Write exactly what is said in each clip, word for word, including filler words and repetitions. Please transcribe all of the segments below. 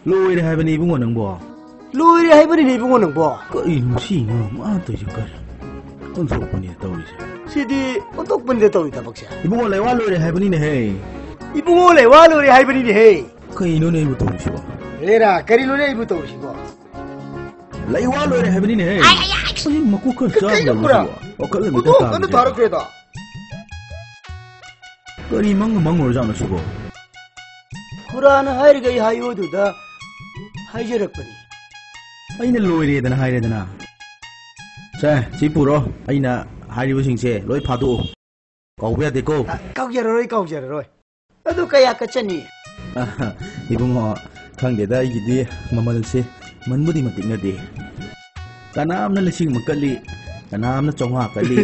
ꯂꯣꯏꯔꯦ ꯍꯥꯏꯕꯅꯤ ꯏꯕꯨꯡꯉꯣ ꯅꯪꯕꯣ꯫ ꯂꯣꯏꯔꯦ ꯍꯥꯏꯕꯅꯤꯅꯦ ꯏꯕꯨꯡꯉꯣ ꯅꯪꯕꯣ꯫ ꯀꯔꯤꯅꯣ ꯁꯤ ꯏꯕꯨꯡꯉꯣ ꯃꯥ ꯇꯧꯔꯤꯁꯦ? ꯀꯔꯤ ꯑꯣꯟꯊꯣꯛꯄꯅꯤ ꯇꯧꯔꯤꯁꯦ? ꯁꯤꯗꯤ ꯑꯣꯟꯊꯣꯛꯄꯅꯤꯗ ꯇꯧꯔꯤ ꯊꯕꯛꯁꯦ꯫ ꯏꯕꯨꯡꯉꯣ ꯂꯩꯋꯥ ꯂꯣꯏꯔꯦ ꯍꯥꯏꯕꯅꯤꯅꯦꯍꯦ꯫ ꯏꯕꯨꯡꯉꯣ ꯂꯩꯋꯥ ꯂꯣꯏꯔꯦ ꯍꯥꯏꯕꯅꯤꯅꯦꯍꯦ꯫ ꯀꯩꯅꯣꯅꯦ ꯑꯩꯕꯨ ꯇꯧꯔꯤꯁꯤꯕꯣ? ꯂꯩꯔꯥ, ꯀꯔꯤꯅꯣꯅꯦ ꯑꯩꯕꯨ ꯇꯧꯔꯤꯁꯤꯕꯣ? ꯂꯩꯋꯥ ꯂꯣꯏꯔꯦ ꯍꯥꯏꯕꯅꯤꯅꯦꯍꯦ꯫ ꯑꯩ, ꯑꯩ, ꯑꯩ, ꯑꯩ, ꯃꯀꯣꯛ ꯈꯔ ꯀ-, ꯆꯥꯕ ꯀꯩꯅꯣ ꯂꯩꯕ ꯈꯨꯔꯥ? ꯁꯤꯕꯣ? ꯋꯥꯈꯜ ꯑꯃ ꯍꯦꯛꯇ ꯍꯧꯗꯣꯡ ꯀꯩꯅꯣ ꯇꯥꯗꯦꯗ꯫ ꯊꯥꯔꯛꯈ꯭ꯔꯦꯗ꯫ ꯀꯔꯤ ꯃꯪ ꯃꯪꯉꯨꯔꯖꯥꯠꯅꯣ ꯁꯤꯕꯣ? ꯈꯨꯔꯥꯅ ꯍꯥꯏꯔꯤꯈꯩ ꯍꯥꯏꯌꯨꯗꯨꯗ ꯍꯥꯏꯖꯔꯛꯄꯅꯤ꯫ ꯑꯩꯅ ꯂꯣꯏꯔꯦꯗꯅ ꯍꯥꯏꯔꯦꯗꯅ꯫ ꯁꯦ, ꯁꯤ ꯄꯨꯔꯣ꯫ ꯑꯩꯅ ꯍꯥꯏꯔꯤꯕꯁꯤꯡꯁꯦ ꯂꯣꯏ ꯐꯥꯗꯣꯛꯎ꯫ ꯀꯥꯎꯕ ꯌꯥꯗꯦꯀꯣ꯫ ꯑ, ꯀꯥꯎꯖꯔꯔꯣꯏ, ꯀꯥꯎꯖꯔꯔꯣꯏ꯫ ꯑꯗꯨ ꯀꯌꯥ ꯀꯠꯆꯅꯤ? ꯑ, ꯏꯕꯨꯡꯉꯣ, ꯈꯪꯗꯦꯗ, ꯑꯩꯒꯤꯗꯤ ꯃꯃꯜꯁꯦ ꯃꯟꯕꯨꯗꯤ ꯃꯇꯤꯛꯅꯗꯦ꯫ ꯀꯅꯥꯝꯅ ꯂꯤꯁꯤꯡ ꯑꯃ ꯀꯠꯂꯤ, ꯀꯅꯥꯝꯅ ꯆꯥꯝꯃꯉꯥ ꯀꯠꯂꯤ꯫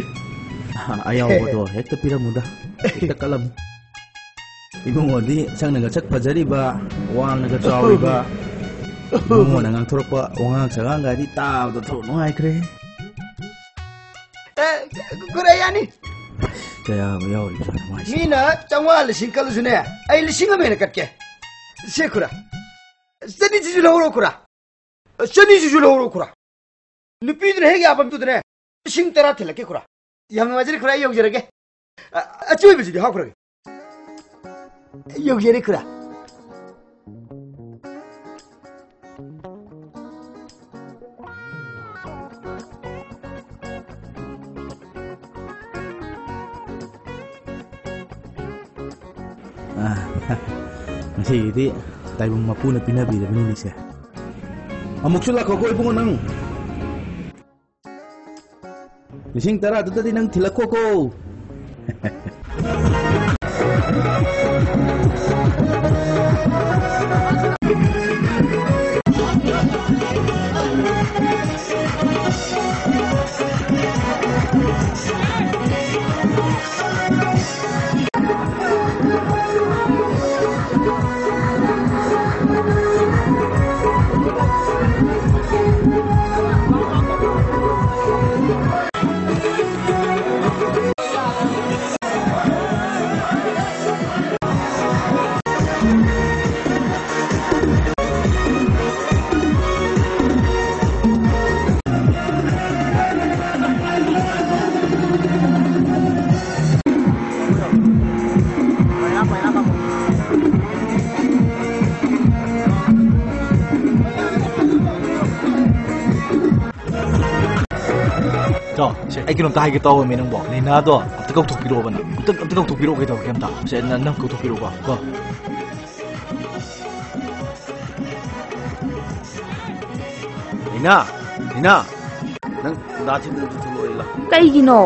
ꯑ, ꯑꯌꯥꯎꯕꯗꯣ ꯍꯦꯛꯇ ꯄꯤꯔꯝꯃꯨꯗ, ꯍꯦꯛꯇ ꯀꯠꯂꯝꯃꯨ꯫ ꯏꯕꯨꯡꯉꯣꯗꯤ ꯁꯛꯅꯒ ꯁꯛ ꯐꯖꯔꯤꯕ, ꯋꯥꯡꯅꯒ ꯆꯥꯎꯔꯤꯕ, ꯏꯕꯨꯡꯉꯣꯅ ꯉꯥꯡꯊꯣꯔꯛꯄ ꯋꯥꯉꯥꯡ ꯁꯉꯥꯡꯒꯗꯤ ꯇꯥꯕꯗ ꯊꯣꯛ ꯅꯨꯡꯉꯥꯏꯈ꯭ꯔꯦ꯫ ꯑꯦ, ꯈꯨꯔꯥ ꯌꯥꯅꯤ꯫ ꯀꯌꯥꯕꯨ ꯌꯥꯎꯔꯤꯕꯖꯥꯠꯅꯣ ꯃꯥꯏꯁꯤꯕꯣ? ꯃꯤꯅ ꯆꯥꯝꯃꯉꯥ ꯂꯤꯁꯤꯡ ꯀꯠꯂꯁꯨꯅꯦ, ꯑꯩ ꯂꯤꯁꯤꯡ ꯑꯃ ꯍꯦꯟꯅ ꯀꯠꯀꯦ꯫ ꯁꯦ ꯈꯨꯔꯥ, ꯆꯅꯤꯁꯤꯁꯨ ꯂꯧꯔꯣ ꯈꯨꯔꯥ꯫ ꯆꯅꯤꯁꯤꯁꯨ ꯂꯧꯔꯣ ꯈꯨꯔꯥ꯫ ꯅꯨꯄꯤꯗꯨꯅ ꯍꯦꯛ ꯌꯥꯕ ꯑꯝꯇꯗꯅꯦ, ꯂꯤꯁꯤꯡ ꯇꯔꯥ ꯊꯤꯜꯂꯛꯀꯦ ꯈꯨꯔꯥ꯫ ꯌꯥꯝ ꯅꯨꯡꯉꯥꯏꯖꯔꯦ ꯈꯨꯔꯥ, ꯑꯩ ꯌꯧꯖꯔꯒꯦ꯫ ꯑ, ꯑꯆꯣꯏꯕꯁꯤꯗꯤ ꯍꯥꯞꯈ꯭ꯔꯒꯦ꯫ ꯌꯧꯖꯔꯦ ꯈꯨꯔꯥ꯫ ꯑ, ꯉꯁꯤꯒꯤꯗꯤ ꯇꯥꯏꯕꯪ ꯃꯄꯨꯅ ꯄꯤꯅꯕꯤꯔꯕꯅꯤꯅꯦ ꯁꯦ꯫ ꯑꯃꯨꯛꯁꯨ ꯂꯥꯛꯈꯣꯀꯣ ꯏꯕꯨꯡꯉꯣ ꯅꯪ꯫ ꯂꯤꯁꯤꯡ ꯇꯔꯥꯗꯨꯗꯗꯤ ꯅꯪ ꯊꯤꯜꯂꯛꯈꯣꯀꯣ꯫ ꯁꯦ, ꯑꯩ ꯀꯩꯅꯣꯝꯇ ꯍꯥꯏꯒꯦ ꯇꯧꯔꯝꯃꯤ ꯅꯪꯕꯣ꯫ ꯂꯩꯅꯥꯗꯣ ꯑꯝꯇ ꯀꯧꯊꯣꯛꯄꯤꯔꯛꯑꯣꯕ ꯅꯪ꯫ ꯑꯝꯇ, ꯑꯝꯇ ꯀꯧꯊꯣꯛꯄꯤꯔꯛꯑꯣ ꯀꯩꯗꯧꯔꯒꯦ ꯑꯝꯇ꯫ ꯁꯦ, ꯅꯪ, ꯅꯪ ꯀꯧꯊꯣꯛꯄꯤꯔꯛꯑꯣꯀꯣ, ꯀꯣ꯫ ꯂꯩꯅꯥ, ꯂꯩꯅꯥ, ꯅꯪ ꯗꯥ ꯊꯤꯟꯗꯅ ꯑꯝꯇ ꯊꯣꯛꯂꯛꯑꯣ ꯂꯥꯎ꯫ ꯀꯩꯒꯤꯅꯣ?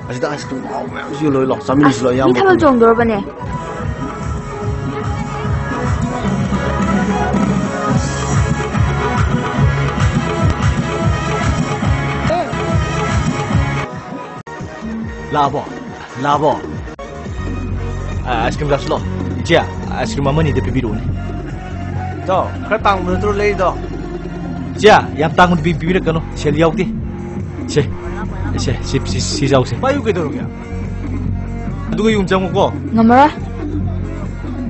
ꯑꯁꯤꯗ ice cream ꯑꯍꯥꯎꯕ ꯃꯌꯥꯝꯁꯨ ꯌꯣꯜꯂꯣꯏ ꯂꯥꯎ, ꯆꯥꯃꯤꯟꯅꯁꯤ ꯑꯁ, ꯂꯥꯎ, ꯃꯤ ꯏꯌꯥꯝꯕ ꯊꯥꯕꯜ ꯑꯩꯈꯣꯏ꯫ ꯆꯣꯡꯗꯣꯔꯕꯅꯦ꯫ ꯂꯥꯛꯑꯕꯣ? ꯂꯥꯛꯑꯕꯣ? ꯑ, ice cream ꯆꯥꯁꯤꯜꯂꯣ꯫ ꯏꯆꯦ, ice cream ꯑꯃ ꯑꯅꯤꯗ ꯄꯤꯕꯤꯔꯛꯎꯅꯦ꯫ ꯏꯇꯥꯎ, ꯈꯔ ꯇꯥꯡꯕ ꯅꯠꯇ꯭ꯔꯣ ꯂꯩꯔꯤꯗꯣ? ꯏꯆꯦ, ꯌꯥꯝ ꯇꯥꯡꯕꯗꯤ ꯄꯤ-, ꯄꯤꯕꯤꯔꯛꯀꯅꯨ꯫ ꯁꯦꯜ ꯌꯥꯎꯗꯦ꯫ ꯁꯦ, ꯁꯦ, ꯁꯤ, ꯁꯤ, ꯁꯤ ꯆꯥꯎꯁꯦ꯫ ꯄꯥꯏꯌꯨ ꯀꯩꯗꯧꯔꯒꯦ? ꯑꯗꯨꯒ ꯌꯨꯝ ꯆꯪꯉꯨꯀꯣ꯫ ꯉꯝꯃꯔꯣꯏ꯫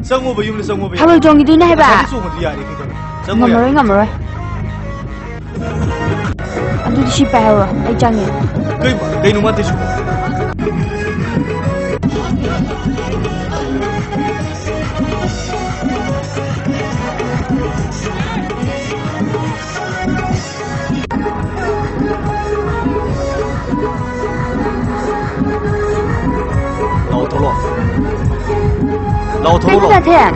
ꯆꯪꯉꯣꯕ, ꯌꯨꯝꯗ ꯆꯪꯉꯣꯕ꯫ ꯊꯥꯕꯜ ꯆꯣꯡꯈꯤꯗꯣꯏꯅꯦ ꯍꯥꯏꯕ꯫ ꯉꯁꯥꯏꯗꯤ ꯆꯣꯡꯉꯗꯤ ꯌꯥꯔꯦ, ꯀꯩꯗꯧꯔꯒꯦ? ꯆꯪꯉꯣ, ꯌꯥꯔꯦ꯫ ꯉꯝꯃꯔꯣꯏ, ꯉꯝꯃꯔꯣꯏ꯫ ꯑꯗꯨꯗꯤ ꯁꯤ ꯄꯥꯏꯍꯧꯔꯣ, ꯑꯩ ꯆꯪꯉꯦ꯫ ꯀꯩ-, ꯀꯩꯅꯣ ꯃꯥ ꯇꯧꯏꯁꯤꯕꯣ? ꯂꯥꯛꯑꯣ, ꯊꯣꯛꯂꯛꯑꯣ꯫ ꯂꯥꯛꯑꯣ, ꯊꯣꯛꯂꯛꯑꯣ, ꯀꯩꯅꯣ ꯂꯥꯛꯑꯣ꯫ ꯗꯥꯊꯦꯟ?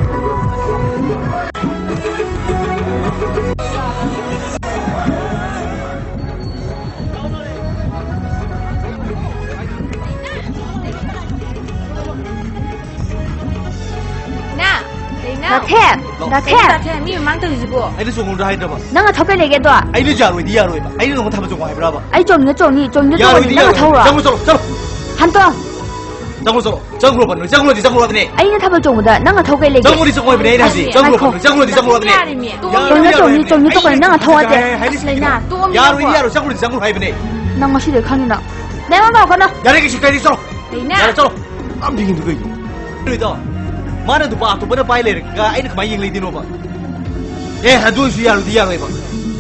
ꯗꯥꯊꯦꯟ! ꯗꯥꯊꯦꯟ! ꯀꯩꯅꯣ ꯗꯥꯊꯦꯟ, ꯃꯤ ꯃꯃꯥꯡ ꯇꯧꯔꯤꯁꯤꯕꯣ? ꯑꯩꯅ ꯆꯣꯡꯉꯨꯗ ꯍꯥꯏꯗ꯭ꯔꯕ? ꯅꯪ ꯅꯊꯧ ꯀꯩ ꯂꯩꯒꯦ ꯑꯗꯣ? ꯑꯩꯅ ꯌꯥꯔꯣꯏꯗꯤ ꯌꯥꯔꯣꯏꯕ꯫ ꯑꯩꯅ ꯅꯉꯣꯟꯗ ꯊꯥꯕꯜ ꯆꯣꯡꯉꯣ ꯍꯥꯏꯕ꯭ꯔꯕ? ꯑꯩ ꯆꯣꯡꯅꯤꯡꯉ ꯆꯣꯡꯅꯤ, ꯆꯣꯡꯅꯤꯡꯉ ꯌꯥꯔꯣꯏꯗꯤ ꯆꯣꯡꯉꯣꯏꯅꯤ, ꯅꯪ ꯌꯥꯔꯣꯏꯕ꯫ ꯅꯊꯧꯔꯣ? ꯆꯪꯉꯨ ꯆꯠꯂꯣ, ꯆꯠꯂꯣ꯫ ꯍꯟꯇꯣ! ꯆꯪꯉꯨ ꯆꯠꯂꯣ꯫ ꯆꯪꯈ꯭ꯔꯣ ꯄꯟꯕꯅꯦ, ꯆꯪꯈ꯭ꯔꯣꯗꯤ ꯆꯪꯈ꯭ꯔꯣ ꯍꯥꯏꯕꯅꯦ꯫ ꯑꯩꯅ ꯊꯥꯕꯜ ꯆꯣꯡꯕꯗ ꯅꯪ ꯅꯊꯧ ꯀꯩ ꯂꯩꯒꯦ? ꯆꯪꯈ꯭ꯔꯣꯗꯤ ꯆꯪꯈ꯭ꯔꯣ ꯍꯥꯏꯕꯅꯦ ꯑꯩꯅ ꯍꯥꯏꯁꯦ꯫ ꯑꯁ, ꯆꯪꯈ꯭ꯔꯣ ꯉꯥꯏꯈꯣ꯫ ꯄꯟꯕꯅꯦ, ꯆꯪꯈ꯭ꯔꯣꯗꯤ ꯆꯪꯈ꯭ꯔꯣ ꯍꯥꯏꯕꯅꯦ꯫ ꯌꯥꯔꯦꯃꯤ꯫ ꯌꯥꯔꯣꯏ, ꯆꯣꯡꯅꯤꯡꯉ ꯌꯥꯔꯣꯏ ꯆꯣꯡꯅꯤ, ꯍꯥꯏꯕꯅꯦ꯫ ꯆꯣꯡꯅꯤꯡꯉ ꯆꯣꯡꯉꯣ꯫ ꯑꯩꯅ ꯍꯥꯏꯔꯤꯁꯦ꯫ ꯅꯪ ꯉꯁꯤꯗꯩ ꯈꯪꯉꯤ ꯅꯪ꯫ ꯌꯥꯔꯣꯏ, ꯌꯥꯔꯣꯏ, ꯆꯪꯈ꯭ꯔꯣꯗꯤ ꯆꯪꯈ꯭ꯔꯣ ꯍꯥꯏꯕꯅꯦ꯫ ꯅꯪ ꯉꯁꯤꯗꯩ ꯈꯪꯉꯤ ꯅꯪ꯫ ꯅꯪ ꯑꯃ ꯂꯥꯛꯀꯅꯣ꯫ ꯌꯥꯔꯦ, ꯀꯩꯁꯨ ꯀꯥꯏꯗꯦ, ꯆꯠꯂꯣ꯫ ꯂꯩꯅꯥ꯫ ꯌꯥꯔꯦ, ꯆꯠꯂꯣ꯫ ꯌꯥꯝ ꯐꯤꯡꯉꯤꯗꯨ ꯀꯩꯒꯤꯅꯣ? ꯀꯩꯅꯣ ꯏꯇꯥꯎ, ꯃꯥꯅ ꯅꯨꯄꯥ ꯑꯇꯣꯞꯄꯅ ꯄꯥꯏ ꯂꯩꯔꯒ ꯑꯩꯅ ꯀꯃꯥꯏꯅ ꯌꯦꯡ ꯂꯩꯗꯣꯏꯅꯣꯕ? ꯑꯦ, ꯑꯗꯨ ꯑꯣꯏꯁꯨ ꯌꯥꯔꯣꯏꯗꯤ ꯌꯥꯔꯣꯏꯕ꯫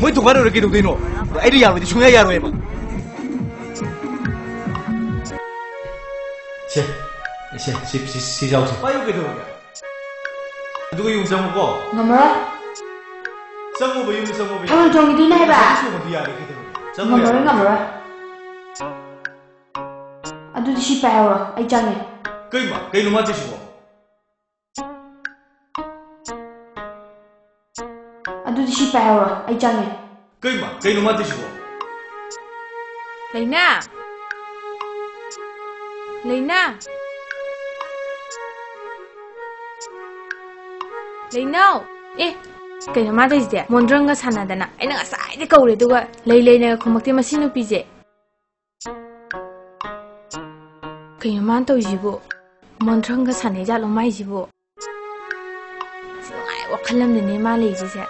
ꯃꯣꯏ ꯊꯣꯡꯒꯥꯟ ꯑꯣꯏꯔ ꯀꯩꯗꯧꯗꯣꯏꯅꯣ? ꯑꯩꯅ ꯌꯥꯔꯣꯏꯗꯤ ꯁꯨꯡꯌꯥ ꯌꯥꯔꯣꯏꯕ꯫ ꯁꯦ, ꯁꯦ, ꯁꯤ, ꯁꯤ, ꯁꯤ ꯆꯥꯎꯁꯦ꯫ ꯄꯥꯏꯌꯨ ꯀꯩꯗꯧꯔꯒꯦ? ꯑꯗꯨꯒ ꯌꯨꯝ ꯆꯪꯉꯨꯀꯣ꯫ ꯉꯝꯃꯔꯣꯏ꯫ ꯆꯪꯉꯨꯕ, ꯌꯨꯝꯗ ꯆꯪꯉꯨꯕ꯫ ꯊꯥꯕꯜ ꯆꯣꯡꯈꯤꯗꯣꯏꯅꯦ ꯍꯥꯏꯕ꯫ ꯉꯁꯥꯏꯗꯤ ꯆꯣꯡꯕꯗꯤ ꯌꯥꯔꯦ, ꯀꯩꯗꯧꯔꯒꯦ? ꯆꯪꯉꯨ ꯉꯝꯃꯔꯣꯏ, ꯌꯥꯔꯦ꯫ ꯉꯝꯃꯔꯣꯏ꯫ ꯑꯗꯨꯗꯤ ꯁꯤ ꯄꯥꯏꯍꯧꯔꯣ, ꯑꯩ ꯆꯪꯉꯦ꯫ ꯀꯩꯃ? ꯀꯩꯅꯣ ꯃꯥ ꯇꯧꯏꯁꯤꯕꯣ? ꯑꯗꯨꯗꯤ ꯁꯤ ꯄꯥꯏꯍꯧꯔꯣ, ꯑꯩ ꯆꯪꯉꯦ꯫ ꯀꯩꯃ? ꯀꯩꯅꯣ ꯃꯥ ꯇꯧꯏꯁꯤꯕꯣ? ꯂꯩꯅꯥ! ꯂꯩꯅꯥ! ꯂꯩꯅꯥꯎ! ꯑꯦ, ꯀꯩꯅꯣ ꯃꯥ ꯇꯧꯏꯁꯤꯗꯤ? ꯃꯣꯟꯗ꯭ꯔꯪꯒ ꯁꯥꯟꯅꯗꯅ꯫ ꯑꯩꯅ ꯉꯁꯥꯏꯗꯩ ꯀꯧꯔꯦ, ꯑꯗꯨꯒ ꯂꯩ ꯂꯩꯅꯒ ꯈꯨꯝꯃꯛꯇꯦ ꯃꯁꯤ ꯅꯨꯄꯤꯁꯦ꯫ ꯀꯩꯅꯣ ꯃꯥꯅ ꯇꯧꯔꯤꯁꯤꯕꯨ? ꯃꯣꯟꯗ꯭ꯔꯪꯒ ꯁꯥꯟꯅꯩ ꯖꯥꯠꯂꯣ ꯃꯥꯏꯁꯤꯕꯨ? ꯑꯁ, ꯅꯨꯡꯉꯥꯏ, ꯋꯥꯈꯜ ꯑꯃꯗꯅꯦ ꯃꯥ ꯂꯩꯔꯤꯁꯦ꯫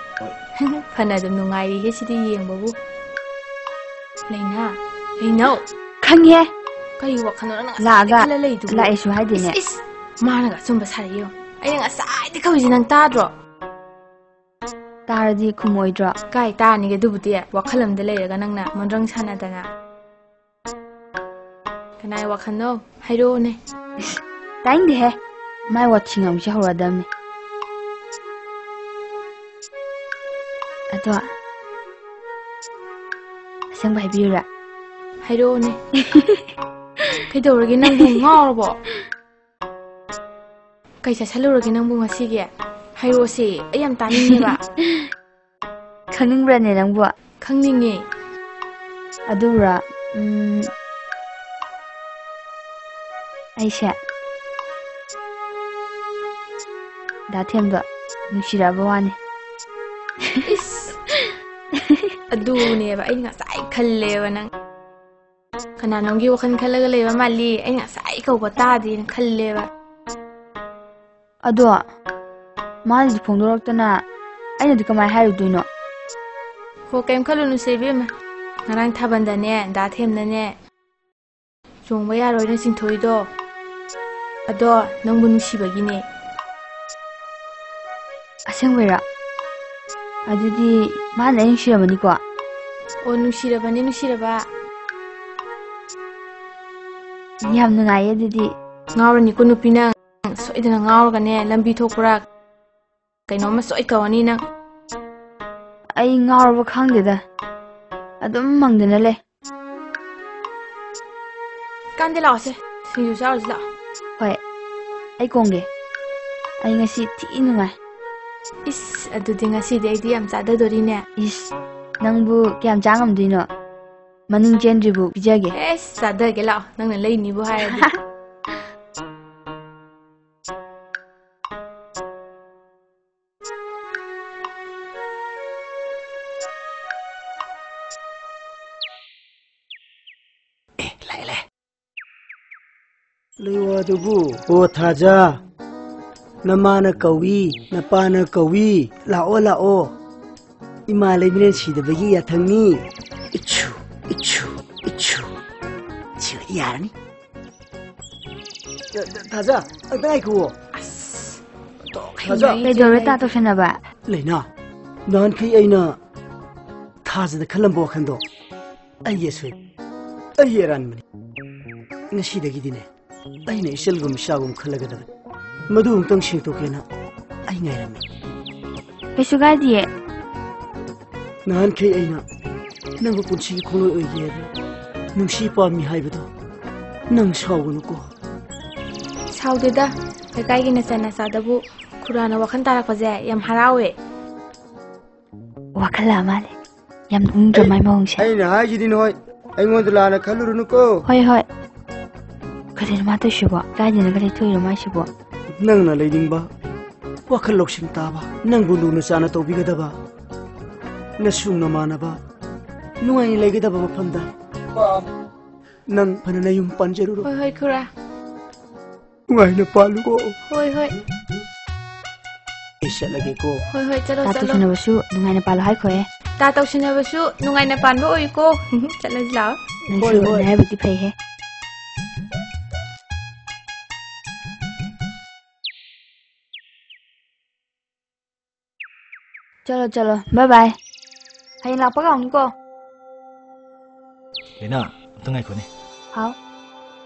ꯐꯅ ꯑꯗꯨꯝ ꯅꯨꯡꯉꯥꯏꯔꯤꯍꯦ ꯁꯤꯗꯤ ꯌꯦꯡꯕꯕꯨ꯫ ꯂꯩꯅꯥ, ꯂꯩꯅꯧ꯫ ꯈꯪꯉꯦ꯫ ꯀꯔꯤ ꯋꯥꯈꯜꯅꯣ ꯅꯪ ꯉꯁꯥꯏꯗꯩ ꯂꯥꯛꯑꯒ ꯈꯜꯂ ꯂꯩꯗꯨꯕꯨ? ꯂꯥꯛꯑꯦꯁꯨ ꯍꯥꯏꯗꯦꯅꯦ꯫ ꯏꯁ, ꯏꯁ, ꯃꯥꯅꯒ ꯑꯆꯨꯝꯕ ꯁꯥꯔꯛꯏ ꯌꯦꯡꯉꯣ꯫ ꯑꯩꯅ ꯉꯁꯥꯏꯗꯩ ꯀꯧꯔꯤꯁꯦ ꯅꯪ ꯇꯥꯗ꯭ꯔꯣ? ꯇꯥꯔꯗꯤ ꯈꯨꯝꯃꯣꯏꯗ꯭ꯔꯣ? ꯀꯥꯏ ꯇꯥꯅꯤꯒꯦ ꯑꯗꯨꯕꯨꯗꯤ, ꯋꯥꯈꯜ ꯑꯃꯗ ꯂꯩꯔꯒ ꯅꯪꯅ ꯃꯣꯟꯗ꯭ꯔꯪ ꯁꯥꯟꯅꯗꯅ꯫ ꯀꯅꯥꯏ ꯋꯥꯈꯜꯅꯣ? ꯍꯥꯏꯔꯛꯑꯣꯅꯦ꯫ ꯇꯥꯅꯤꯡꯗꯦꯍꯦ꯫ ꯃꯥꯏ ꯋꯥꯊꯤ ꯉꯥꯡꯕꯁꯦ ꯍꯧꯔꯛꯑꯗꯕꯅꯤ꯫ ꯑꯗꯣ, ꯑꯁꯦꯡꯕ ꯍꯥꯏꯕꯤꯌꯨꯔꯥ? ꯍꯥꯏꯔꯛꯑꯣꯅꯦ꯫ ꯀꯩꯗꯧꯔꯒꯦ ꯅꯪꯕꯨ? ꯉꯥꯎꯔꯕꯣ? ꯀꯩ ꯆꯥꯁꯜꯂꯨꯔꯒꯦ ꯅꯪꯕꯨ ꯉꯁꯤꯒꯤ? ꯍꯥꯏꯔꯛꯑꯣꯁꯦ, ꯑꯩ ꯌꯥꯝ ꯇꯥꯅꯤꯡꯉꯦꯕ꯫ ꯈꯪꯅꯤꯡꯕ꯭ꯔꯅꯦ ꯅꯪꯕꯨ? ꯈꯪꯅꯤꯡꯉꯦ꯫ ꯑꯗꯨꯔꯣ? ꯎꯝ, ꯑꯩꯁꯦ ꯗꯥ ꯊꯦꯝꯗꯣ ꯅꯨꯡꯁꯤꯔꯛꯑꯕ ꯋꯥꯅꯤ꯫ ꯏꯁ! ꯑꯗꯨꯅꯦꯕ ꯑꯩ ꯉꯁꯥꯏ ꯈꯜꯂꯦꯕ ꯅꯪ꯫ ꯀꯅꯥꯅꯣꯝꯒꯤ ꯋꯥꯈꯜ ꯈꯜꯂꯒ ꯂꯩꯕ ꯃꯥꯜꯂꯤ, ꯑꯩ ꯉꯁꯥꯏ ꯀꯧꯕ ꯇꯥꯗꯦꯅ ꯈꯜꯂꯦꯕ꯫ ꯑꯗꯣ ꯃꯥꯅꯗꯤ ꯐꯣꯡꯗꯣꯔꯛꯇꯅ ꯑꯩꯅꯗꯤ ꯀꯃꯥꯏ ꯍꯥꯏꯔꯨꯗꯣꯏꯅꯣ? ꯍꯣ, ꯀꯩꯝ ꯈꯜꯂꯨꯅꯨꯁꯦ ꯏꯕꯦꯝꯃ꯫ ꯉꯔꯥꯡ ꯊꯥꯕꯜꯗꯅꯦ, ꯗꯥ ꯊꯦꯝꯅꯅꯦ, ꯆꯣꯡꯕ ꯌꯥꯔꯣꯏꯅ ꯆꯤꯡꯊꯣꯛꯏꯗꯣ, ꯑꯗꯣ ꯅꯪꯕꯨ ꯅꯨꯡꯁꯤꯕꯒꯤꯅꯦ꯫ ꯑꯁꯦꯡꯕꯩꯔꯣ? ꯑꯗꯨꯗꯤ ꯃꯥꯅ ꯑꯩ ꯅꯨꯡꯁꯤꯔꯕꯅꯤꯀꯣ? ꯑꯣ, ꯅꯨꯡꯁꯤꯔꯕꯅꯤ, ꯅꯨꯡꯁꯤꯔꯕ꯫ ꯌꯥꯝ ꯅꯨꯡꯉꯥꯏꯌꯦ ꯑꯗꯨꯗꯤ꯫ ꯉꯥꯎꯔꯅꯤꯀꯣ ꯅꯨꯄꯤ ꯅꯪ, ꯁꯣꯏꯗꯅ ꯉꯥꯎꯔꯒꯅꯦ, ꯂꯝꯕꯤ ꯊꯣꯛꯄ꯭ꯔꯥ ꯀꯩꯅꯣꯝꯃ ꯁꯣꯏ ꯀꯧꯔꯅꯤ ꯅꯪ꯫ ꯑꯩ ꯉꯥꯎꯔꯕ ꯈꯪꯗꯦꯗ, ꯑꯗꯨꯝ ꯃꯪꯗꯅ ꯂꯩ꯫ ꯀꯥꯟꯗꯦ, ꯂꯥꯛꯑꯣꯁꯦ, ꯁꯤꯡꯖꯨ ꯆꯥꯔꯨꯁꯤ ꯂꯥꯛꯑꯣ꯫ ꯍꯣꯏ, ꯑꯩ ꯀꯣꯡꯒꯦ꯫ ꯑꯩ ꯉꯁꯤ ꯊꯤ ꯅꯨꯡꯉꯥꯏ꯫ ꯏꯁ, ꯑꯗꯨꯗꯤ ꯉꯁꯤꯗꯤ ꯑꯩꯗꯤ ꯌꯥꯝ ꯆꯥꯗꯗꯣꯔꯤꯅꯦ꯫ ꯏꯁ, ꯅꯪꯕꯨ ꯀꯌꯥꯝ ꯆꯥ ꯉꯝꯗꯣꯏꯅꯣ? ꯃꯅꯤꯡ ꯆꯦꯟꯗ꯭ꯔꯤꯕꯨ ꯄꯤꯖꯒꯦ꯫ ꯑꯦꯁ, ꯆꯥꯗꯒꯦ ꯂꯥꯛꯑꯣ, ꯅꯪꯅ ꯂꯩꯅꯤꯕꯨ ꯍꯥꯏꯔꯗꯤ꯫ ꯑꯦ, ꯂꯥꯛꯑꯦ, ꯂꯥꯛꯑꯦ꯫ ꯂꯩꯋꯥꯗꯨꯕꯨ, ꯑꯣ ꯊꯥꯖ, ꯅꯃꯥꯅ ꯀꯧꯏ, ꯅꯄꯥꯅ ꯀꯧꯏ, ꯂꯥꯛꯑꯣ, ꯂꯥꯛꯑꯣ꯫ ꯏꯃꯥ ꯂꯩꯃꯔꯦꯟ ꯁꯤꯗꯕꯒꯤ ꯌꯥꯊꯪꯅꯤ꯫ ꯏꯠꯁꯨ, ꯏꯠꯁꯨ, ꯏꯠꯁꯨ꯫ ꯁꯤ ꯑꯣꯏꯗꯤ ꯌꯥꯔꯅꯤ꯫ ꯊꯥꯖ, ꯑꯝꯇ ꯉꯥꯏꯈꯨꯑꯣ꯫ ꯑꯁ, ꯊꯥꯖ꯫ ꯀꯩꯗꯧꯔꯦ ꯇꯥ ꯇꯧꯁꯟꯅꯕ? ꯂꯩꯅꯥ, ꯅꯍꯥꯟꯈꯩ ꯑꯩꯅ ꯊꯥꯖꯗ ꯈꯜꯂꯝꯕ ꯋꯥꯈꯜꯗꯣ ꯑꯩꯒꯤ ꯑꯁꯣꯏꯕ, ꯑꯩꯒꯤ ꯑꯔꯥꯟꯕꯅꯤ꯫ ꯉꯁꯤꯗꯒꯤꯗꯤꯅꯦ, ꯑꯩꯅ ꯏꯆꯜꯒꯨꯝ ꯏꯆꯥꯒꯨꯝ ꯈꯜꯂꯒꯗꯕꯅꯤ꯫ ꯃꯗꯨ ꯑꯃꯨꯛꯇꯪ ꯁꯦꯡꯗꯣꯛꯀꯦꯅ ꯑꯩ ꯉꯥꯏꯔꯝꯃꯤ꯫ ꯀꯩꯁꯨ ꯀꯥꯏꯗꯤꯌꯦ꯫ ꯅꯍꯥꯟꯈꯩ ꯑꯩꯅ ꯅꯪꯕꯨ ꯄꯨꯟꯁꯤꯒꯤ ꯈꯣꯡꯂꯣꯏ ꯑꯣꯏꯒꯦ ꯍꯥꯏꯕ ꯅꯨꯡꯁꯤ ꯄꯥꯝꯃꯤ ꯍꯥꯏꯕꯗꯣ ꯅꯪ ꯁꯥꯎꯒꯅꯨꯀꯣ꯫ ꯁꯥꯎꯗꯦꯗ, ꯂꯩꯀꯥꯏꯒꯤ ꯅꯆꯟ ꯅꯆꯥꯗꯕꯨ ꯈꯨꯔꯥꯅ ꯋꯥꯈꯜ ꯇꯥꯔꯛꯄꯁꯦ ꯌꯥꯝ ꯍꯔꯥꯎꯋꯦ꯫ ꯋꯥꯈꯜ ꯂꯥꯛꯑ ꯃꯥꯜꯂꯦ꯫ ꯌꯥꯝ ꯅꯣꯛꯅꯤꯡꯗ꯭ꯔꯣ ꯑꯩ-, ꯃꯥꯏ ꯃꯑꯣꯡꯁꯦ? ꯑꯩꯅ ꯍꯥꯏꯁꯤꯗꯤ ꯅꯣꯏ ꯑꯩꯉꯣꯟꯗ ꯂꯥꯟꯅ ꯈꯜꯂꯨꯔꯅꯨꯀꯣ꯫ ꯍꯣꯏ, ꯍꯣꯏ꯫ ꯀꯔꯤꯅꯣ ꯃꯥ ꯇꯧꯏꯁꯤꯕꯣ? ꯀꯥꯏꯗꯅꯣꯒ ꯂꯩꯊꯣꯛꯏꯔꯣ ꯃꯥꯏꯁꯤꯕꯣ? ꯅꯪꯅ ꯂꯩꯅꯤꯡꯕ, ꯋꯥꯈꯜ ꯂꯧꯁꯤꯡ ꯇꯥꯕ, ꯅꯪꯕꯨ ꯂꯨꯅ ꯆꯥꯟꯅ ꯇꯧꯕꯤꯒꯗꯕ ꯅꯁꯨ ꯅꯃꯥꯟꯅꯕ, ꯅꯨꯡꯉꯥꯏꯅ ꯂꯩꯒꯗꯕ ꯃꯐꯝꯗ ꯅꯪ ꯐꯅ ꯅꯌꯨꯝ ꯄꯥꯟꯖꯔꯨꯔꯣ꯫ ꯍꯣꯏ, ꯍꯣꯏ, ꯈꯨꯔꯥ꯫ ꯅꯨꯡꯉꯥꯏꯅ ꯄꯥꯜꯂꯨꯀꯣ꯫ ꯍꯣꯏ, ꯍꯣꯏ꯫ ꯑꯩ ꯆꯠꯂꯒꯦꯀꯣ꯫ ꯍꯣꯏ, ꯍꯣꯏ, ꯆꯠꯂꯣ, ꯇꯥ ꯆꯠꯂꯣ꯫ ꯇꯧꯁꯟꯅꯕꯁꯨ ꯅꯨꯡꯉꯥꯏꯅ ꯄꯥꯜꯂꯣ ꯍꯥꯏꯈꯣꯍꯦ꯫ ꯇꯥ ꯇꯧꯁꯟꯅꯕꯁꯨ ꯅꯨꯡꯉꯥꯏꯅ ꯄꯥꯟꯕ ꯑꯣꯏꯌꯨꯀꯣ꯫ ꯆꯠꯂꯁꯤ ꯂꯥꯛꯑꯣ꯫ ꯅꯪꯁꯨ ꯍꯣꯏ, ꯍꯣꯏ꯫ ꯅꯔꯥꯏꯕꯛꯇꯤ ꯐꯩꯍꯦ꯫ ꯆꯠꯂꯣ, ꯆꯠꯂꯣ꯫ ꯕꯥꯏ ꯕꯥꯏ꯫ ꯍꯌꯦꯡ ꯂꯥꯛꯄ ꯀꯥꯎꯅꯤꯀꯣ꯫ ꯂꯩꯅꯥ, ꯑꯝꯇ ꯉꯥꯏꯈꯣꯅꯦ꯫ ꯍꯥꯎ꯫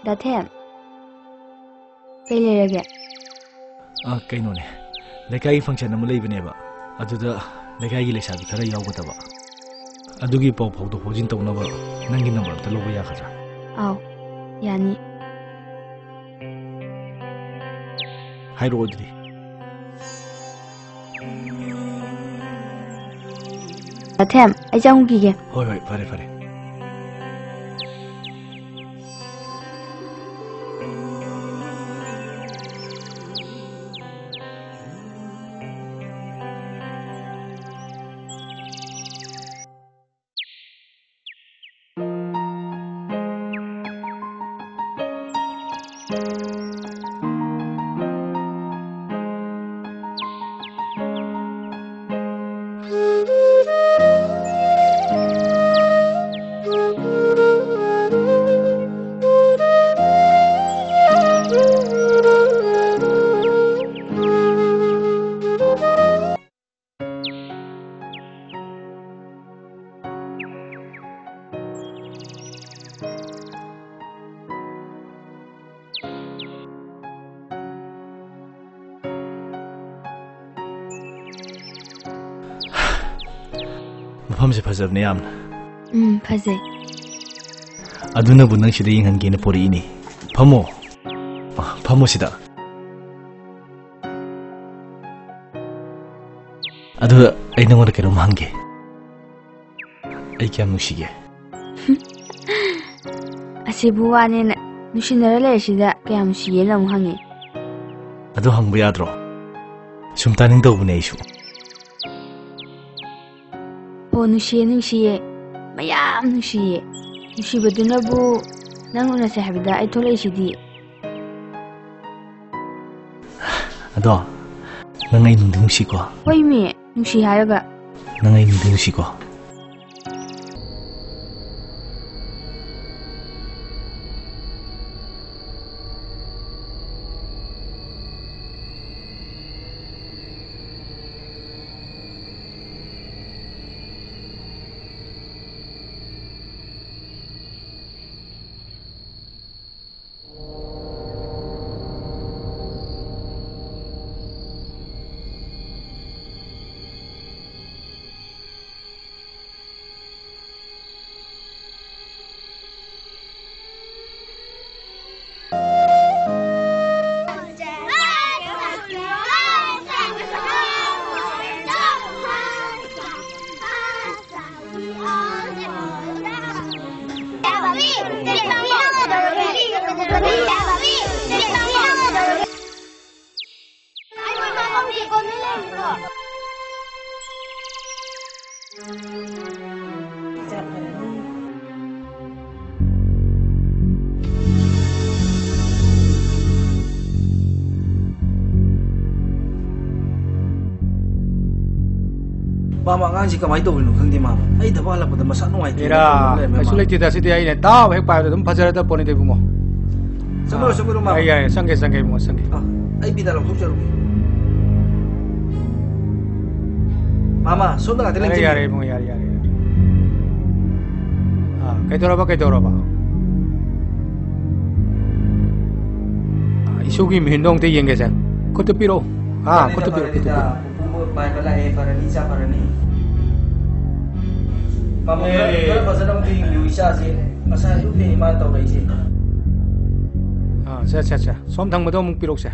ꯗꯥ ꯊꯦꯝ꯫ ꯀꯩ ꯂꯩꯔꯒꯦ? ꯑ, ꯀꯩꯅꯣꯅꯦ, ꯂꯩꯀꯥꯏꯒꯤ function ꯑꯃ ꯂꯩꯕꯅꯦꯕ, ꯑꯗꯨꯗ ꯂꯩꯀꯥꯏꯒꯤ ꯂꯩꯁꯥꯕꯤ ꯈꯔ ꯌꯥꯎꯒꯗꯕ, ꯑꯗꯨꯒꯤ ꯄꯥꯎ ꯐꯥꯎꯗꯣꯛ ꯐꯥꯎꯖꯤꯟ ꯇꯧꯅꯕ ꯅꯪꯒꯤ number ꯑꯝꯇ ꯂꯧꯕ ꯌꯥꯒꯗ꯭ꯔꯥ? ꯑꯥꯎ, ꯌꯥꯅꯤ꯫ ꯍꯥꯏꯔꯛꯑꯣ ꯑꯗꯨꯗꯤ꯫ ꯑꯊꯦꯝ, ꯑꯩ ꯆꯪꯉꯨꯈꯤꯒꯦ꯫ ꯍꯣꯏ, ꯍꯣꯏ, ꯐꯔꯦ, ꯐꯔꯦ꯫ ꯃꯐꯝꯁꯦ ꯐꯖꯕꯅꯦ ꯌꯥꯝꯅ꯫ ꯎꯝ, ꯐꯖꯩ꯫ ꯑꯗꯨꯅꯕꯨ ꯅꯪ ꯁꯤꯗ ꯌꯦꯡꯍꯟꯒꯦꯅ ꯄꯣꯔꯛꯏꯅꯦ꯫ ꯐꯝꯃꯣ꯫ ꯑ, ꯐꯝꯃꯣ ꯁꯤꯗ꯫ ꯑꯗꯨ ꯑꯩ ꯅꯉꯣꯟꯗ ꯀꯩꯅꯣꯝ ꯍꯪꯒꯦ꯫ ꯑꯩ ꯀꯌꯥꯝ ꯅꯨꯡꯁꯤꯒꯦ? ꯑꯁꯤꯕꯨ ꯋꯥꯅꯦꯅ ꯅꯨꯡꯁꯤꯅꯔ ꯂꯩꯔꯁꯤꯗ ꯀꯌꯥꯝ ꯅꯨꯡꯁꯤꯌꯦꯅ ꯑꯃꯨꯛ ꯍꯪꯉꯦ꯫ ꯑꯗꯨ ꯍꯪꯕ ꯌꯥꯗ꯭ꯔꯣ? ꯁꯨꯝ ꯇꯥꯅꯤꯡ ꯇꯧꯕꯅꯦ ꯑꯩꯁꯨ꯫ ꯍꯣ, ꯅꯨꯡꯁꯤꯌꯦ, ꯅꯨꯡꯁꯤꯌꯦ꯫ ꯃꯌꯥꯝ ꯅꯨꯡꯁꯤꯌꯦ꯫ ꯅꯨꯡꯁꯤꯕꯗꯨꯅꯕꯨ ꯅꯪ ꯎꯅꯁꯦ ꯍꯥꯏꯕꯗ ꯑꯩ ꯊꯣꯛꯂꯛꯏꯁꯤꯗꯤ꯫ ꯑꯗꯣ, ꯅꯪ ꯑꯩ ꯅꯨꯡꯗꯤ ꯅꯨꯡꯁꯤꯀꯣ? ꯍꯣꯏꯃꯤ, ꯅꯨꯡꯁꯤ ꯍꯥꯏꯔꯒ꯫ ꯅꯪ ꯑꯩ ꯅꯨꯡꯗꯤ ꯅꯨꯡꯁꯤꯀꯣ? ꯏꯆꯥ ꯐꯔꯅꯤ꯫ ꯃꯥꯃ, ꯑꯉꯥꯡꯁꯤ ꯀꯃꯥꯏꯅ ꯇꯧꯔꯤꯅꯣ ꯈꯪꯗꯦ, ꯃꯥꯃ꯫ ꯑꯩ ꯊꯕꯛ ꯍꯜꯂꯛꯄꯗ ꯃꯁꯥ ꯅꯨꯡꯉꯥꯏꯇꯦꯅ ꯏꯔꯥ, ꯇꯧꯔ ꯂꯩꯔꯝꯃꯦ, ꯀꯩꯁꯨ ꯃꯥꯃ꯫ ꯂꯩꯇꯦꯗ, ꯁꯤꯗꯤ ꯑꯩꯅ ꯇꯥꯕ ꯍꯦꯛ ꯄꯥꯏꯕꯗ ꯑꯗꯨꯝ ꯐꯖꯔꯗ ꯄꯣꯠꯅꯤꯗ, ꯏꯕꯨꯡꯉꯣ꯫ ꯆꯪꯉꯛꯑꯣ, ꯑꯥ, ꯆꯪꯉꯛꯑꯣ, ꯃꯥꯃ꯫ ꯌꯥꯏ, ꯌꯥꯏ, ꯆꯪꯒꯦ, ꯆꯪꯒꯦ, ꯏꯕꯨꯡꯉꯣ, ꯆꯪꯒꯦ꯫ ꯑꯥ, ꯑꯩ ꯐꯤꯗꯥ ꯂꯧꯊꯣꯛꯆꯔꯨꯒꯦ꯫ ꯃꯥꯃ, ꯁꯣꯝꯗ ꯉꯥꯛꯇ ꯌꯥꯔꯦ, ꯂꯦꯡꯁꯤꯟꯕꯤꯌꯨ꯫ ꯌꯥꯔꯦ, ꯏꯕꯨꯡꯉꯣ, ꯌꯥꯔꯦ, ꯌꯥꯔꯦ, ꯌꯥꯔꯦ꯫ ꯑꯥ, ꯀꯩꯗꯧꯔꯕ, ꯀꯩꯗꯧꯔꯕ? ꯑꯥ, ꯏꯁꯨꯒꯤ ꯃꯤꯍꯨꯟꯗꯣ ꯑꯝꯇ ꯌꯦꯡꯒꯦꯁꯦ꯫ ꯈꯨꯠꯇ ꯄꯤꯔꯛꯑꯣ꯫ ꯑꯥ, ꯐꯔꯦꯗ, ꯈꯨꯠꯇ ꯄꯤꯔꯛꯑꯣ, ꯐꯔꯦꯗ꯫ ꯈꯨꯠꯇ ꯄꯤꯔꯛꯑꯣ꯫ ꯄꯨꯄꯨ ꯃꯥꯏꯕ ꯂꯥꯛꯑꯦ, ꯐꯔꯅꯤ, ꯏꯆꯥ ꯐꯔꯅꯤ꯫ ꯃꯥꯃ, ꯈꯔ, ꯑꯦ꯫ ꯈꯔ ꯐꯖꯅ ꯑꯝꯇ ꯌꯦꯡꯕꯤꯌꯨ, ꯏꯆꯥꯁꯦ ꯉꯁꯥꯏ ꯑꯌꯨꯛꯇꯩ ꯃꯥꯅ ꯇꯧꯔꯛꯏꯁꯦ꯫ ꯑꯥ, ꯁꯦ, ꯁꯦ, ꯁꯦ꯫ ꯁꯣꯝ ꯊꯪꯕꯗꯣ ꯑꯃꯨꯛ ꯄꯤꯔꯛꯎꯁꯦ꯫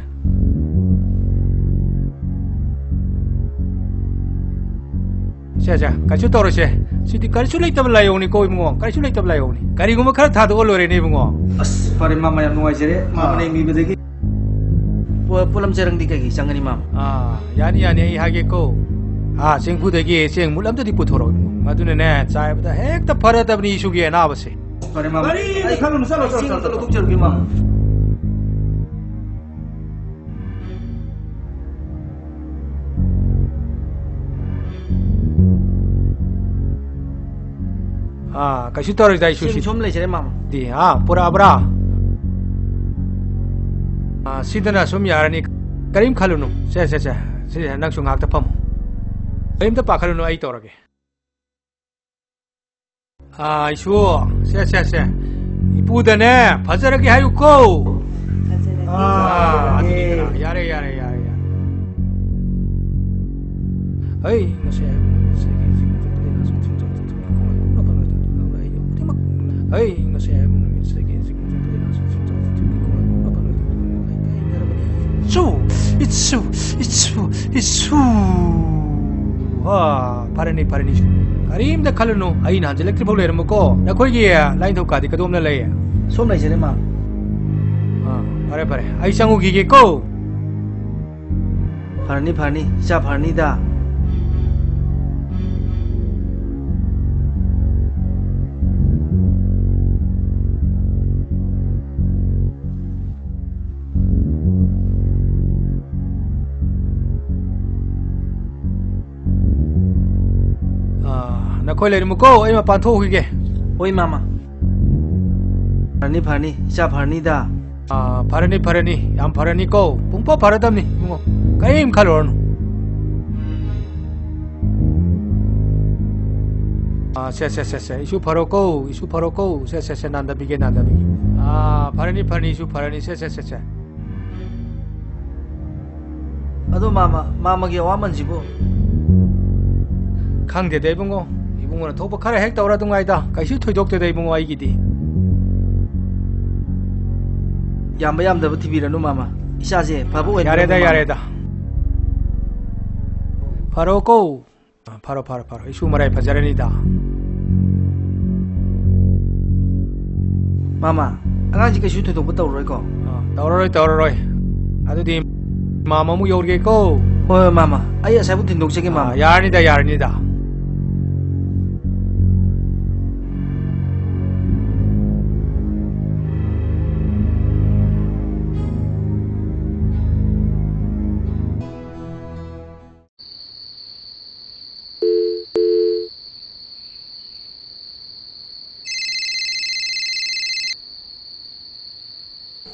ꯁꯦ, ꯁꯦ, ꯀꯩꯁꯨ ꯇꯧꯔꯣꯏꯁꯦ꯫ ꯁꯤꯗꯤ ꯀꯔꯤꯁꯨ ꯂꯩꯇꯕ ꯂꯥꯏꯑꯣꯡꯅꯤꯀꯣ, ꯏꯕꯨꯡꯉꯣ, ꯀꯔꯤꯁꯨ ꯂꯩꯇꯕ ꯂꯥꯏꯑꯣꯡꯅꯤ꯫ ꯀꯔꯤꯒꯨꯝꯕ ꯈꯔ ꯊꯥꯗꯣꯛꯑ ꯂꯣꯏꯔꯦꯅꯦ, ꯏꯕꯨꯡꯉꯣ꯫ ꯑꯁ, ꯐꯔꯦ, ꯃꯥꯃ, ꯌꯥꯝ ꯅꯨꯡꯉꯥꯏꯖꯔꯦ, ꯃꯥꯃꯅ ꯑꯥ꯫ ꯌꯦꯡꯕꯤꯕꯗꯒꯤ꯫ ꯄꯣ-, ꯄꯣꯠꯂꯝ ꯆꯦꯔꯪꯗꯤ ꯀꯩꯀꯩ ꯆꯪꯒꯅꯤ, ꯃꯥꯃ? ꯑꯥ, ꯌꯥꯅꯤ, ꯌꯥꯅꯤ, ꯑꯩ ꯍꯥꯏꯒꯦꯀꯣ꯫ ꯑꯥ, ꯆꯦꯡꯐꯨꯗꯒꯤ ꯆꯦꯡ ꯃꯨꯠ ꯑꯝꯇꯗꯤ ꯄꯨꯊꯣꯔꯛꯑꯣ, ꯏꯕꯨꯡꯉꯣ꯫ ꯃꯗꯨꯅꯅꯦ, ꯆꯥꯏꯕꯗ ꯍꯦꯛꯇ ꯐꯔꯗꯕꯅꯤ ꯏꯁꯨꯒꯤ ꯑꯅꯥꯕꯁꯦ꯫ ꯐꯔꯦ, ꯃꯥꯃ꯫ ꯀꯔꯤꯝꯇ ꯑꯩ ꯈꯜꯂꯨꯅꯨ, ꯆꯠꯂꯣ, ꯆꯠꯂꯣ, ꯏꯁꯤꯡ ꯆꯠꯂꯣ, ꯑꯝꯇ ꯆꯠꯂꯣ꯫ ꯂꯧꯊꯣꯛꯆꯔꯨꯒꯦ, ꯃꯥꯃ꯫ ꯑꯥ, ꯀꯩꯁꯨ ꯇꯧꯔꯣꯏꯗ, ꯑꯩꯁꯨ ꯁꯤ ꯁꯤ-, ꯁꯨꯝ ꯂꯩꯖꯔꯦ, ꯃꯥꯃ꯫ ꯗꯤ, ꯑꯥ, ꯄꯨꯔꯛꯑꯕ꯭ꯔꯥ? ꯑꯥ, ꯁꯤꯗꯅ ꯁꯨꯝ ꯌꯥꯔꯅꯤ꯫ ꯀꯔꯤꯝ ꯈꯜꯂꯨꯅꯨ꯫ ꯁꯦ, ꯁꯦ, ꯁꯦ꯫ ꯁꯤ, ꯅꯪꯁꯨ ꯉꯥꯏꯍꯥꯛꯇ ꯐꯝꯃꯨ꯫ ꯀꯔꯤꯝꯇ ꯄꯥꯈꯠꯂꯨꯅꯨ, ꯑꯩ ꯇꯧꯔꯒꯦ꯫ ꯑꯥ, ꯏꯁꯨ, ꯁꯦ, ꯁꯦ, ꯁꯦ꯫ ꯏꯄꯨꯗꯅꯦ, ꯐꯖꯔꯒꯦ ꯍꯥꯏꯌꯨꯀꯣ꯫ ꯐꯖꯔꯒꯦ꯫ ꯑꯥ, ꯑꯗꯨꯅꯤꯗꯅ꯫ ꯌꯥꯔꯦ, ꯌꯥꯔꯦ, ꯌꯥꯔꯦ, ꯌꯥꯔꯦ꯫ ꯍꯩ, ꯉꯁꯤ ꯍꯥꯏꯕ ꯅꯨꯃꯤꯠꯁꯤꯗꯒꯤ ꯍꯧꯖꯤꯛ ꯃꯇꯝꯗ ꯑꯩꯅ ꯁꯨꯝ ꯁꯨꯝ ꯇꯧꯔ ꯇꯧꯔ ꯇꯧꯔ ꯇꯧꯔ ꯇꯧꯔ ꯍꯩ ꯈꯨꯗꯤꯡꯃꯛ꯫ ꯍꯩ, ꯉꯁꯤ ꯍꯥꯏꯕ ꯅꯨꯃꯤꯠꯁꯤꯗꯒꯤ ꯍꯧꯖꯤꯛ ꯃꯇꯝꯗ ꯑꯩꯅ ꯁꯨꯝ ꯁꯨꯝ ꯇꯧꯔ ꯇꯧꯔ ꯇꯧꯔ ꯇꯧꯔ ꯍꯩ ꯍꯥꯏꯔꯕꯅꯤ꯫ It's true, it's true, it's true, it's true. ꯑꯥ, ꯐꯔꯅꯤ, ꯐꯔꯅꯤ꯫ ꯀꯔꯤꯝꯇ ꯈꯜꯂꯨꯅꯨ, ꯑꯩꯅ ꯍꯟꯖꯤꯜꯂꯛꯇ꯭ꯔꯤꯐꯥꯎ ꯂꯩꯔꯝꯃꯨꯀꯣ꯫ ꯅꯈꯣꯏꯒꯤ ꯂꯥꯏꯅꯤꯡꯊꯧ ꯀꯥꯗꯤ ꯀꯗꯣꯝꯅ ꯂꯩ? ꯁꯣꯝ ꯂꯩꯖꯔꯦ, ꯃꯥꯝ꯫ ꯑꯥ, ꯐꯔꯦ, ꯐꯔꯦ, ꯑꯩ ꯆꯪꯉꯨꯈꯤꯒꯦꯀꯣ꯫ ꯐꯔꯅꯤ, ꯐꯔꯅꯤ, ꯏꯆꯥ ꯐꯔꯅꯤꯗ꯫ ꯅꯈꯣꯏ ꯂꯩꯔꯝꯃꯨꯀꯣ, ꯑꯩ ꯃꯄꯥꯟ ꯊꯣꯛꯎꯈꯤꯒꯦ꯫ ꯍꯣꯏ, ꯃꯥꯃ꯫ ꯐꯔꯅꯤ, ꯐꯔꯅꯤ, ꯏꯆꯥ ꯐꯔꯅꯤꯗ꯫ ꯑꯥ, ꯐꯔꯅꯤ, ꯐꯔꯅꯤ, ꯌꯥꯝ ꯐꯔꯅꯤꯀꯣ, ꯄꯨꯡꯐ ꯐꯔꯗꯕꯅꯤ ꯏꯕꯨꯡꯉꯣ, ꯀꯔꯤꯝ ꯈꯜꯂꯨꯔꯅꯨ꯫ ꯑꯥ, ꯁꯦ, ꯁꯦ, ꯁꯦ, ꯁꯦ, ꯏꯁꯨ ꯐꯔꯣꯀꯣ, ꯏꯁꯨ ꯐꯔꯣꯀꯣ, ꯁꯦ, ꯁꯦ, ꯁꯦ, ꯅꯥꯟꯗꯕꯤꯒꯦ, ꯅꯥꯟꯗꯕꯤꯒꯦ꯫ ꯑꯥ, ꯐꯔꯅꯤ, ꯐꯔꯅꯤ, ꯏꯁꯨ ꯐꯔꯅꯤ, ꯁꯦ, ꯁꯦ, ꯁꯦ, ꯁꯦ꯫ ꯑꯗꯣ ꯃꯥꯃ, ꯃꯥꯃꯒꯤ ꯑꯋꯥꯃꯟꯁꯤꯕꯨ? ꯈꯪꯗꯦꯗ ꯏꯕꯨꯡꯉꯣ, ꯏꯕꯨꯡꯉꯣꯅ ꯊꯣꯛꯄ ꯈꯔ ꯍꯦꯛ ꯇꯧꯔ ꯑꯗꯨ ꯉꯥꯏꯗ, ꯀꯩꯁꯨ ꯊꯣꯏꯗꯣꯛꯇꯦꯗ ꯏꯕꯨꯡꯉꯣ ꯑꯩꯒꯤꯗꯤ꯫ ꯌꯥꯝꯕ ꯌꯥꯝꯗꯕ ꯊꯤꯕꯤꯔꯅꯨ ꯃꯥꯃ, ꯏꯆꯥꯁꯦ ꯐꯕ ꯑꯣꯏꯅꯕ ꯌꯥꯔꯦꯗ, ꯃꯥꯃ꯫ ꯌꯥꯔꯦꯗ꯫ ꯐꯔꯣꯀꯣ꯫ ꯐꯔꯣ, ꯐꯔꯣ, ꯐꯔꯣ꯫ ꯏꯁꯨ ꯃꯔꯥꯏ ꯐꯖꯔꯅꯤꯗ꯫ ꯃꯥꯃ, ꯑꯉꯥꯡꯁꯤ ꯀꯩꯁꯨ ꯊꯣꯏꯗꯣꯛꯄ ꯇꯧꯔꯔꯣꯏꯀꯣ? ꯑꯥ, ꯇꯧꯔꯔꯣꯏ, ꯇꯧꯔꯔꯣꯏ꯫ ꯑꯗꯨꯗꯤ ꯃꯥꯃ ꯑꯃꯨꯛ ꯌꯧꯔꯒꯦꯀꯣ꯫ ꯍꯣꯏ, ꯍꯣꯏ, ꯃꯥꯃ꯫ ꯑꯩ ꯑꯁꯥꯏꯕꯨꯛ ꯊꯤꯟꯗꯣꯛꯆꯒꯦ, ꯑꯥ, ꯃꯥꯃ꯫ ꯌꯥꯔꯅꯤꯗ, ꯌꯥꯔꯅꯤꯗ꯫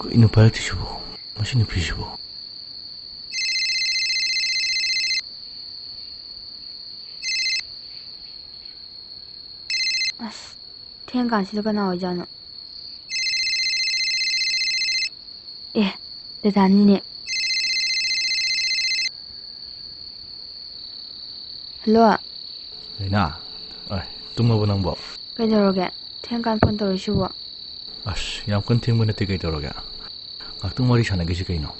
ꯀꯩꯅꯣ ꯄꯥꯏꯔꯛꯇ꯭ꯔꯤꯁꯤꯕꯣ? ꯃꯁꯤ ꯅꯨꯄꯤꯁꯤꯕꯣ? ꯑꯁ, ꯊꯦꯡꯀꯥꯟꯁꯤꯗ ꯀꯅꯥ ꯑꯣꯏꯖꯥꯠꯅꯣ? ꯑꯦ, ꯗꯗꯥꯅꯤꯅꯦ꯫ ꯍꯜꯂꯣ꯫ ꯂꯩꯅꯥ, ꯑꯦ, ꯇꯨꯝꯃꯕꯣ ꯅꯪꯕꯣ? ꯀꯩꯗꯧꯔꯒꯦ? ꯊꯦꯡꯀꯥꯟ ꯐꯣꯟ ꯇꯧꯔꯛꯏꯁꯤꯕꯣ? ꯑꯁ, ꯌꯥꯝ ꯀꯟꯅ ꯊꯦꯡꯕ ꯅꯠꯇꯦ, ꯀꯩꯗꯧꯔꯒꯦ? ꯉꯥꯛꯇꯪ ꯋꯥꯔꯤ ꯁꯥꯟꯅꯈꯤꯁꯤ ꯀꯩꯅꯣ꯫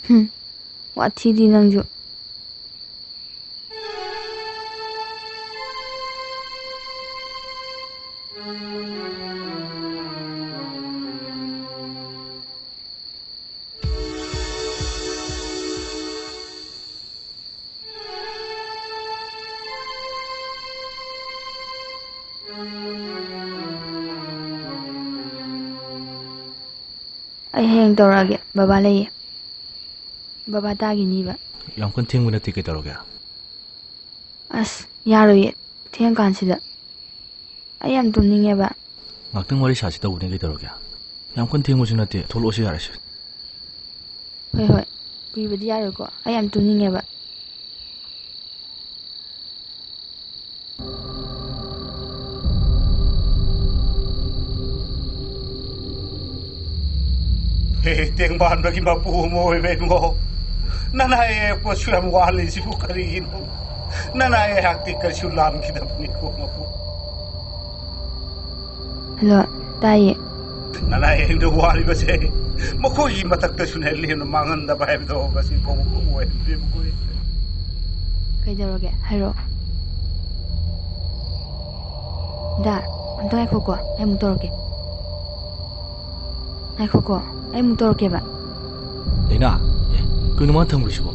ꯍꯨꯝ, ꯋꯥꯊꯤꯗꯤ ꯅꯪꯁꯨ꯫ ꯑꯩ ꯍꯌꯦꯡ ꯇꯧꯔꯛꯑꯒꯦ, ꯕꯕꯥ ꯂꯩꯌꯦ꯫ ꯕꯕꯥ ꯇꯥꯈꯤꯅꯤꯕ꯫ ꯌꯥꯝ ꯀꯟꯅ ꯊꯦꯡꯕ ꯅꯠꯇꯦ, ꯀꯩꯗꯧꯔꯒꯦ? ꯑꯁ, ꯌꯥꯔꯣꯏꯌꯦ, ꯊꯦꯡꯀꯥꯟꯁꯤꯗ꯫ ꯑꯩ ꯌꯥꯝ ꯇꯨꯝꯅꯤꯡꯉꯦꯕ꯫ ꯉꯥꯛꯇꯪ ꯋꯥꯔꯤ ꯁꯥꯁꯤ ꯇꯧꯕꯅꯦ, ꯀꯩꯗꯧꯔꯒꯦ? ꯌꯥꯝ ꯀꯟꯅ ꯊꯦꯡꯕꯁꯨ ꯅꯠꯇꯦ, ꯊꯣꯛꯂꯛꯑꯣꯁꯤ ꯌꯥꯔꯦꯁꯦ꯫ ꯍꯣꯏ, ꯍꯣꯏ, ꯀꯨꯏꯕꯗꯤ ꯌꯥꯔꯣꯏꯀꯣ, ꯑꯩ ꯌꯥꯝ ꯇꯨꯝꯅꯤꯡꯉꯦꯕ꯫ ꯍꯦ, ꯇꯦꯡꯕꯥꯟꯕꯒꯤ ꯃꯄꯨ ꯑꯃ ꯑꯣꯏꯕ ꯏꯕꯨꯡꯉꯣ, ꯅꯅꯥꯏ ꯑꯌꯦꯛꯄꯁꯨ ꯌꯥꯝ ꯋꯥꯠꯂꯤꯁꯤꯕꯨ ꯀꯔꯤꯒꯤꯅꯣ? ꯅꯅꯥꯏ ꯑꯩꯍꯥꯛꯇꯤ ꯀꯔꯤꯁꯨ ꯂꯥꯟꯈꯤꯗꯕꯅꯤꯀꯣ ꯃꯄꯨ꯫ ꯍꯜꯂꯣ, ꯇꯥꯏꯌꯦ꯫ ꯅꯅꯥꯏ ꯑꯍꯤꯡꯗ ꯋꯥꯔꯤꯕꯁꯦ ꯃꯈꯣꯏꯒꯤ ꯃꯊꯛꯇꯁꯨꯅꯦ ꯂꯦꯝꯅ ꯃꯥꯡꯍꯟꯗꯕ ꯍꯥꯏꯕꯗꯣ ꯉꯁꯤ ꯐꯥꯎꯕ ꯑꯣꯏꯍꯟꯗ꯭ꯔꯤꯕ ꯑꯩꯈꯣꯏ꯫ ꯀꯩꯗꯧꯔꯒꯦ? ꯍꯥꯏꯔꯛꯑꯣ꯫ ꯗꯥ, ꯑꯝꯇ ꯉꯥꯏꯈꯣꯀꯣ, ꯑꯩ ꯑꯃꯨꯛ ꯇꯧꯔꯛꯀꯦ꯫ ꯉꯥꯏꯈꯣꯀꯣ, ꯑꯩ ꯑꯃꯨꯛ ꯇꯧꯔꯛꯀꯦꯕ꯫ ꯂꯩꯅꯥ, ꯑꯦ, ꯀꯩꯅꯣ ꯃꯥ ꯊꯝꯈ꯭ꯔꯤꯁꯤꯕꯣ?